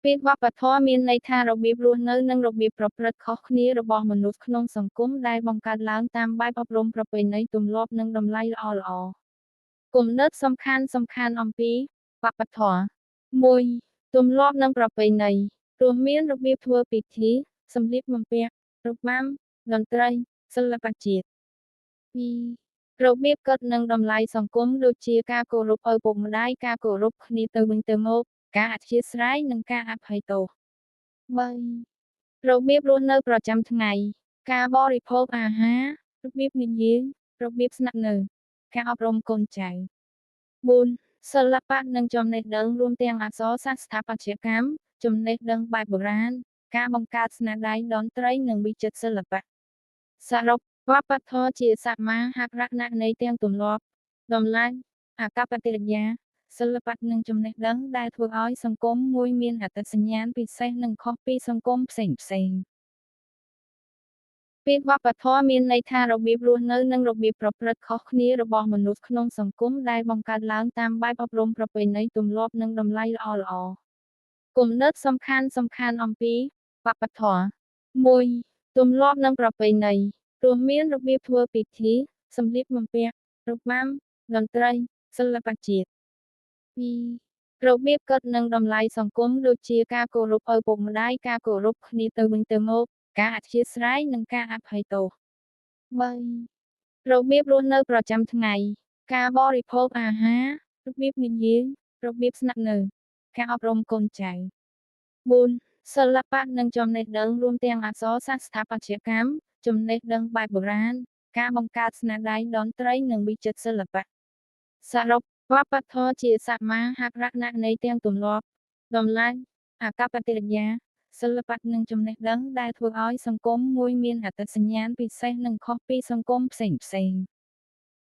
ពាក្យវប្បធម៌មានន័យថារបៀបរស់នៅនិងរបៀបប្រព្រឹត្តខុសគ្នារបស់មនុស្សក្នុងសង្គមដែលបង្កើតឡើងតាមបែបអប់រំប្រពៃណីទម្លាប់និងតម្លៃល្អៗគំនិតសំខាន់សំខាន់អំពីវប្បធម៌1ទម្លាប់និងប្រពៃណីរួមមានរបៀបធ្វើពិធីសម្លៀកបំពាក់របាំតន្ត្រីសិល្បៈជាតិ2របៀបគិតនិងតម្លៃសង្គមដូចជាការគោរពឪពុកម្ដាយការគោរពគ្នាទៅវិញទៅមកការអធ្យាស្រ័យនិងការអភ័យទោស3របៀបរស់នៅប្រចាំថ្ងៃការបរិភោគអាហាររបៀបនិយាយរបៀបស្នាក់នៅការអប់រំកូនចៅ4សិល្បៈនិងចំណេះដឹងរួមទាំងអក្សរសាស្ត្រស្ថាបត្យកម្មចំណេះដឹងបែបបុរាណការបង្កើតស្នាដៃតន្ត្រីនិងវិចិត្រសិល្បៈសរុបវប្បធម៌ជាសមាហរណនៃទាំងទម្លាប់តម្លៃអាកប្បកិរិយាសិល្បៈនិងចំណេះដឹងដែលធ្វើឲ្យសង្គមមួយមានអត្តសញ្ញាណពិសេសនិងខុសពីសង្គមផ្សេងៗពាក្យវប្បធម៌មានន័យថារបៀបរស់នៅនិងរបៀបប្រព្រឹត្តខុសគ្នារបស់មនុស្សក្នុងសង្គមដែលបង្កើតឡើងតាមបែបអប់រំប្រពៃណីទម្លាប់និងតម្លៃល្អៗគំនិតសំខាន់សំខាន់អំពីវប្បធម៌1ទម្លាប់និងប្រពៃណីរួមមានរបៀបធ្វើពិធីសម្លៀកបំពាក់របាំតន្ត្រីសិល្បៈជាតិ2របៀបគិតនិងតម្លៃសង្គមដូចជាការគោរពឪពុកម្ដាយការគោរពគ្នាទៅវិញទៅមកការអធ្យាស្រ័យនិងការអភ័យទោស3របៀបរស់នៅប្រចាំថ្ងៃការបរិភោគអាហាររបៀបនិយាយរបៀបស្នាក់នៅការអប់រំកូនចៅ4សិល្បៈនិងចំណេះដឹងរួមទាំងអក្សរសាស្ត្រស្ថាបត្យកម្មចំណេះដឹងបែបបុរាណការបង្កើតស្នាដៃតន្ត្រីនិងវិចិត្រសិល្បៈសរុបវប្បធម៌ជាសមាហរណនៃទាំងទម្លាប់តម្លៃអាកប្បកិរិយាសិល្បៈនិងចំណេះដឹងដែលធ្វើឲ្យសង្គមមួយមានអត្តសញ្ញាណពិសេសនិងខុសពីសង្គមផ្សេងៗ។